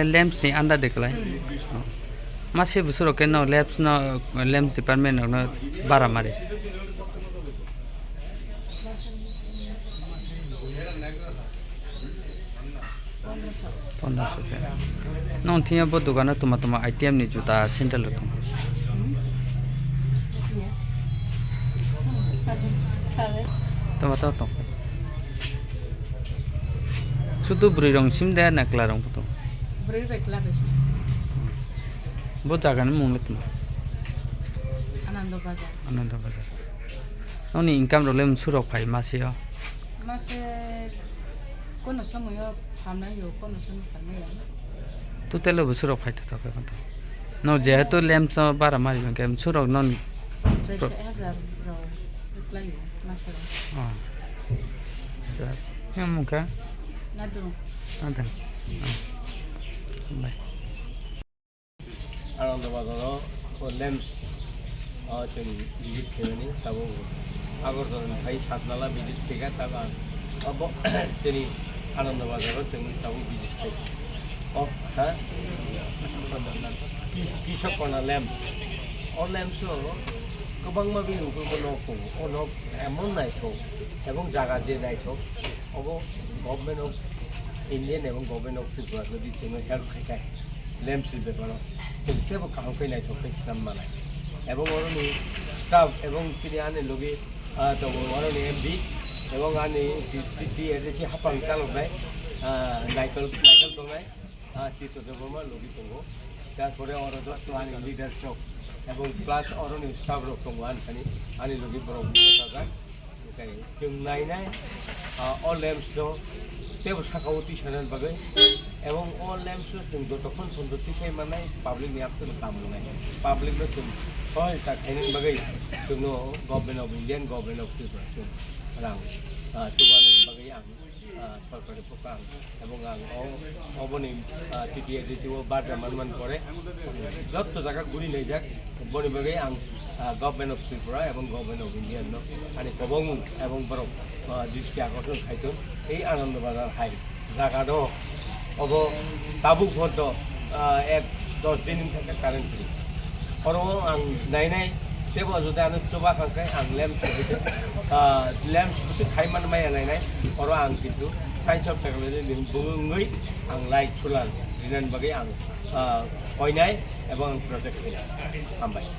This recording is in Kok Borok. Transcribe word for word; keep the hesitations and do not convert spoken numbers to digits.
Lamps ni under de kwlai. Mase bwswk rok khe no lamps no, lamps department rok no bara mari. Pondroso khe. Nong thia bo dogano tuma tuma item ni juta sandal rok tong. Tuma tuma tong. Sudu bwrwi rong sim de na chwla rong bo tong. Bwrwi bai chwla bai sim. Bo jaga ni mung le tuma. Anando Bazar. Anando Bazar. Noni income rok le msu rok phai mase o. Mase kono somoyo phamnai yo, kono somoyo phamnai ya. Total o bwswk rok phai thok thok khe. No jehetu lamps o bara mari hwnkhe bwswk rok non. Chais hajar rok reply yo mase rok. Oh. Sir. Yang mungka? Nadu. Nadu. Oh. Bye. Anando Bazar o, o lamps o chwng visit khaimani, tabuk Agartala ni phai Satnala visit khaikha, tabuk ang obo chini Anando Bazar o chwng tabuk visit khai. O, ha? Ki-, Kishok Kona lamps. O lamps o kwbangma bini ungkulgo nok tongo. O nok emon naithok ebong jaga je naithok, obo Government of Indian ebong Government of Tripura jodi chwngno help khaikha, lamps ni beparo chwng teibo kaham khe naithok khe swnam manai. Ebong oroni staff ebong chini ani logi, ah, tongo oroni M D ebong ani T T A D C hapang chaloknai, ah, Naikol, Naikol tongnai, ah, Chitto Debbarma logi tongo. Tarpore oro jotto ani leaders rok ebong plus oroni staff rok tongo ani thani, ani logi borok bwsajak. Tei chwng nainai, ah, o lamps no teibo saka o twi sanani bagwi, ebong o lamps no chwng jotokhon photo twi sai mannai, public ni yakung no kaam wngnai, public no chwng sohajita khainani bagwi chwngno Government of India, Government of Tripura chwng rang, ah, chubanani bagwi ang, ah, sorkar ni pokha ang, ebong ang o, oboni, ah, T T A D C o barja manman pore jotto jaga guri naijak, boni bagwi ang, ah, Government of Tripura ebong Government of India no ani kobongmung ebong borok, ah, dristi akorson khaithung. Ei Anando Bazar hai jaga do, obo tabuk photo, ah, ek dos din wng thangkha current free. Oro ang nainai, teibo jodi ano chuba kha khe ang lamps, ah, lamps bwswk khai man maya nainai, oro ang kintu science of technology ni bwngwi ang light solar rinani bagwi ang, ah, koinai ebong ang project khainai. Hambai.